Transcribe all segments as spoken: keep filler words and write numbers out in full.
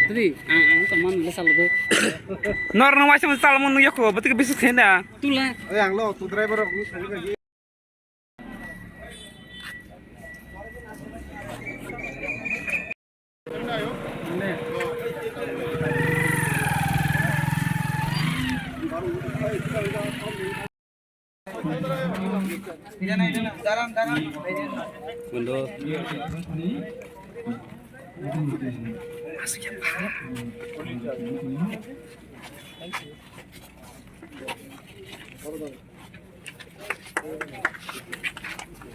Tadi, ang, ang teman nila salgo. Nor no waisa mo salmo nung yako, betul ke bisik senda. Tula. Eh, ang lo, tu driver.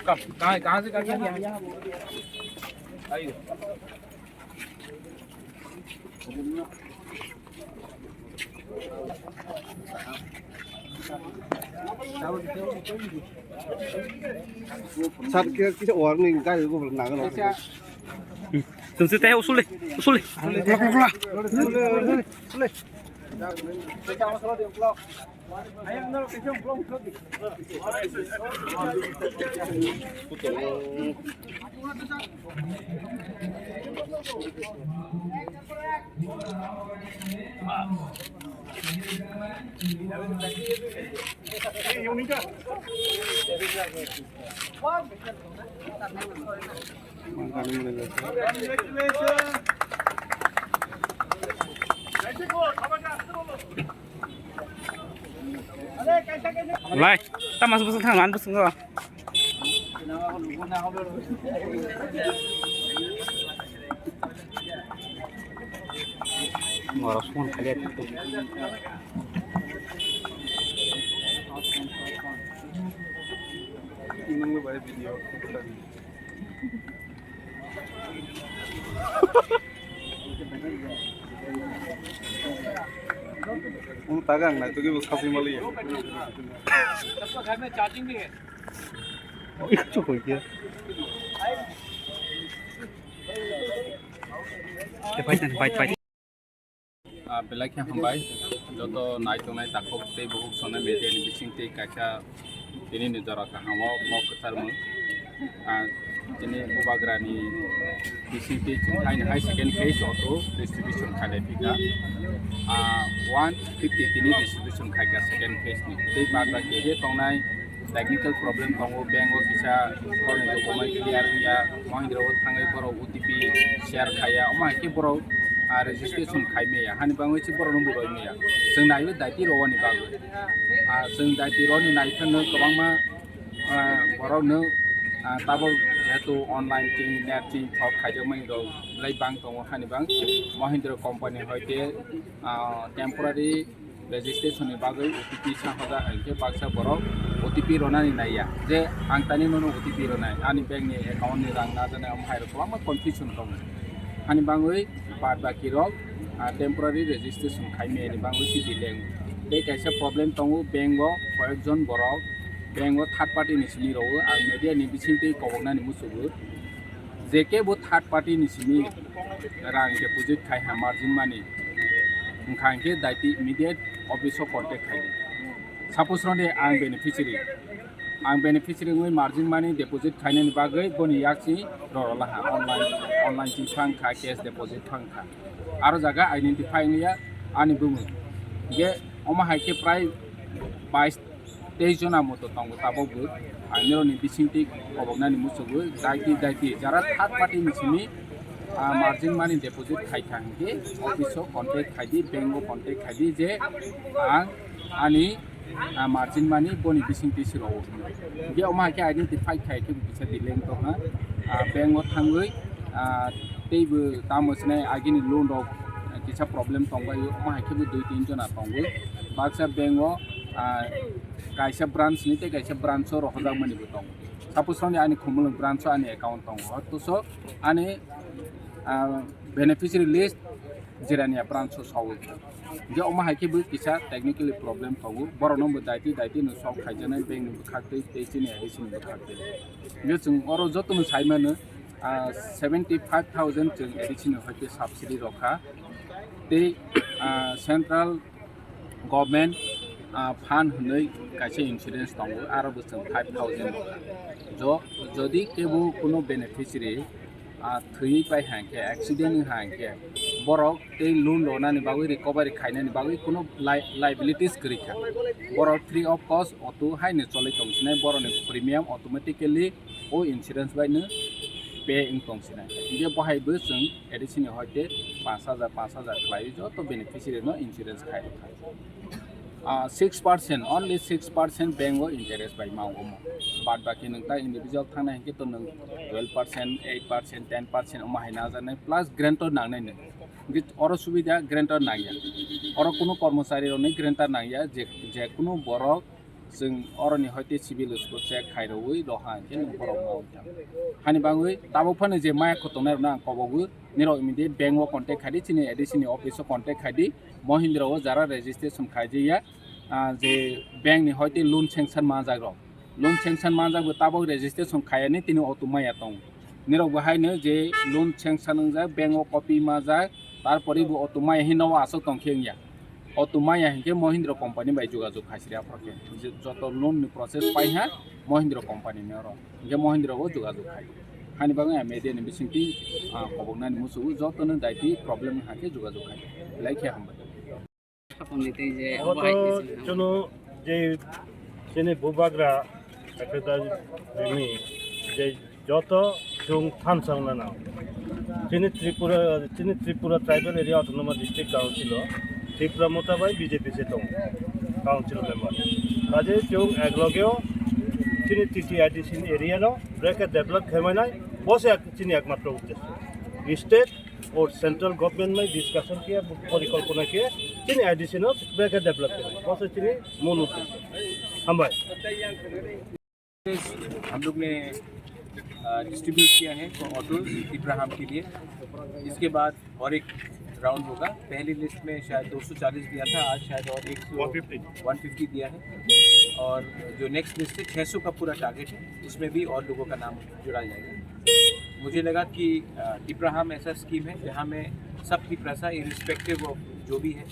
कहाँ, कहाँ से करके आया? आइए। Sir, kisa warning, gari ko nang. Tumsi teh usul le, usul le. Lai, tama su bwswk thang, ani bwswk go. Ngorok phone khali. Nungni bai video. Ang tagang na, tugi bus kasi mali. Oi, chukoi kya? Te pai, te pai, pai. Ah, belai khe hambai, joto naitongnai takhuk tei bukhuk songnai media ni bising tei kaisa tini ni jora kaham o kok kwchar mung. Ah, tini bubagra ni bising tei chwng haino hai second phase auto distribution khalai phika. Ah, one fifty tini distribution khaika second phase ni. Tei bad baki je tongnai technical problem tongo, bank o kisa borokni document clear wngya, Mahindra o thangwi borok O T P share khaiya, omo hai khe borok, ah, registration khai maya, hani bagwi se borokno bo roi maya. Chwng naiwi daiti rwani bagwi. Ah, chwng daiti rwani naiphano kwbangma, ah, borokno, ah, tabuk jehetu online twi, net twi thok khaijakmani rok belai bang tongo, hani bang Mahindra company hoite, ah, temporary registration ni bagwi O T P sa hoda hai khe baksa borok O T P ronani naiya je ang tani nono O T P ronai, ani bank ni account ni rang najaknai, omo hai rok kwbangma confusion tongo. Hani bagwi bad baki rok, ah, temporary registration khai maya ni bagwi si delay wngo. Tei kaisa problem tongo, bank o koyek jon borok bank o third party ni simi rwo, ang media ni bising twi koboknani muchungo. Je kebo third party ni simi rang deposit khai ha margin money, wngkha hwnkhe daiti immediate office o contact khai di. Suppose rode ang beneficiary, ang beneficiary wngwi margin money deposit khainani bagwi boni yak si roro laha, online, online si phang kha, cash deposit phang kha. Aro jaga identify wngya ani bumung. Ge omo hai khe prai bais tei jona moto tongo tabok bo. Ang nirokni bisingtwi koboknani muchungo daiti daiti jara third party ni simi, ah, margin money deposit khai kha hwnkhe office o contact khai di, bank o contact khai di je ang ani, ah, margin money boni bisingtwi se rwo. Hwnkhe omo hai khe identify khai khe bo kisa delay wng tongkha. Ah, bank o thangwi, ah, tei bo tamo sinai agini loan rok kisa problem tongbaio, omo hai khe bo dui tin jona tongwi. Baksa bank o, ah, kaisa branch ni tei kaisa branch o rohorjakmani bo tongo. Suppose roni ani Khumulwng branch o ani account tongo, hotoso ani, ah, beneficiary list Jirania branch o sawi. Je omo hai khe bo kisa technically problem tongo, borokno bo daiti daiti no solve khaijaknai bank ni bwkhak twi tei chini A D C ni bwkhak twi. Je chwng oro jotono sai mano, ah, seventy five thousand chwng A D C ni hoite subsidy rokha. Tei, ah, central government Ah, fund hwnwi kaisa insurance tongo, aro bo chwng five thousand rwkha. Jo-, jodi kebo kuno beneficiary, ah, thwiwi pai hangkhe, accident wngkha hangkhe, borok tei loan rwnani bagwi, recovery khainani bagwi kuno li-, liabilities kwrwi kha. Borok free of cost auto haino cholwi tong sinai, borokni premium automatically o insurance bai no pay wng tong sinai. Hinkhe bo hai bo chwng A D C ni hoite panch hajar, panch hajar khlaiwi joto beneficiary no insurance khai rwkha. Ah, six percent, only six percent bank o interest bai ma omo. Bad baki nwng ta individual thangna hinkhe to nwng twelve percent, eight percent, ten percent omo hai najaknai plus guarantor nangnai nwng. Hinkhe oro subida guarantor nangya. Oro kuno kormochari rokni guarantor nangya, je, je kuno borok chwng oroni hoite civil score check khairogwi roha hinkhe nwng borok ma ongkha. Hani bagwi tabuk phano je maya khotongnairokno ang kobogwi, nirok immediate bank o contact khaidi, chini A D C ni office o contact khaidi, Mahindra o jara registration khaijakya, ah, je bank ni hoite loan sanction manjak rok. Loan sanction manjak bo tabuk registration khayani tini auto maya tongo. Nirok bo haino je loan sanction wngjak, bank o copy majak, tarpore bo auto maya hinwi o aswk tong khe wngya. Auto maya hinkhe Mahindra company bai jogajog khaisiri aphor khe. Je joto loan ni process paiha Mahindra company ni oro. Hinkhe Mahindra bo jogajog khai. Hani bagwi ang media ni bisingtwi, ah, koboknani muchungo jotono daiti problem wngkha khe jogajog khai. Belai khe hambai. Obo to chwngno je chini bubagra Secretary ni je joto chwng thansa wngna nang. Chini Tripura, chini Tripura Tribal Area Autonomous District Council o Tipra Motha bai B J P se tongo, council member. Kaje chwng eklogeo chini T T I D C ni area no brekhe develop khe mainai, bo se ek-, chini ekmatro uddesho. State o central government bai discussion khe, porikolpona khe, chini I D C no brekhe develop khe, bo se chini mul uddesho. Hambai. हम लोग ने, अ, डिस्ट्रीब्यूट किया है ऑटोज तिपराहाम के लिए। इसके बाद और एक राउंड होगा। पहली लिस्ट में शायद दो सौ चालीस दिया था, आज शायद और एक सौ, वन फिफ्टी। वन फिफ्टी दिया है। और जो नेक्स्ट लिस्ट है, छह सौ का पूरा टारगेट है, उसमें भी और लोगों का नाम जुड़ा जाएगा। मुझे लगा कि, अ, तिपराहाम ऐसा स्कीम है, जहाँ में सब तिपरासा, इरिस्पेक्टिव ऑफ जो भी है,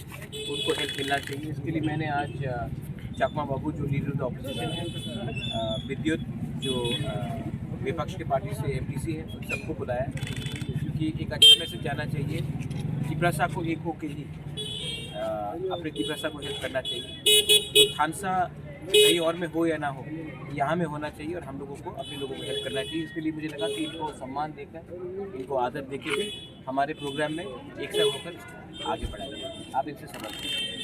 उनको हेल्प मिलना चाहिए। इसके लिए मैंने आज, अ, चाकमा बाबू, जो लीडर ऑफ द ऑपोजिशन है, अ, विद्युत, जो, अ, विपक्ष के पार्टी से एमडीसी है, उन सबको बुलाया, क्योंकि एक अच्छा मैसेज जाना चाहिए। तिपरासा को एक होके ही, अ, अपने तिपरासा को हेल्प करना चाहिए। तो थानसा कहीं और में हो या ना हो, यहाँ में होना चाहिए और हम लोगों को अपने लोगों को हेल्प करना चाहिए। इसके लिए मुझे लगा कि इनको सम्मान देकर, इनको आदर देके भी हमारे प्रोग्राम में एक साथ होकर आगे बढ़ाएंगे। आप इनसे समझ लीजिए।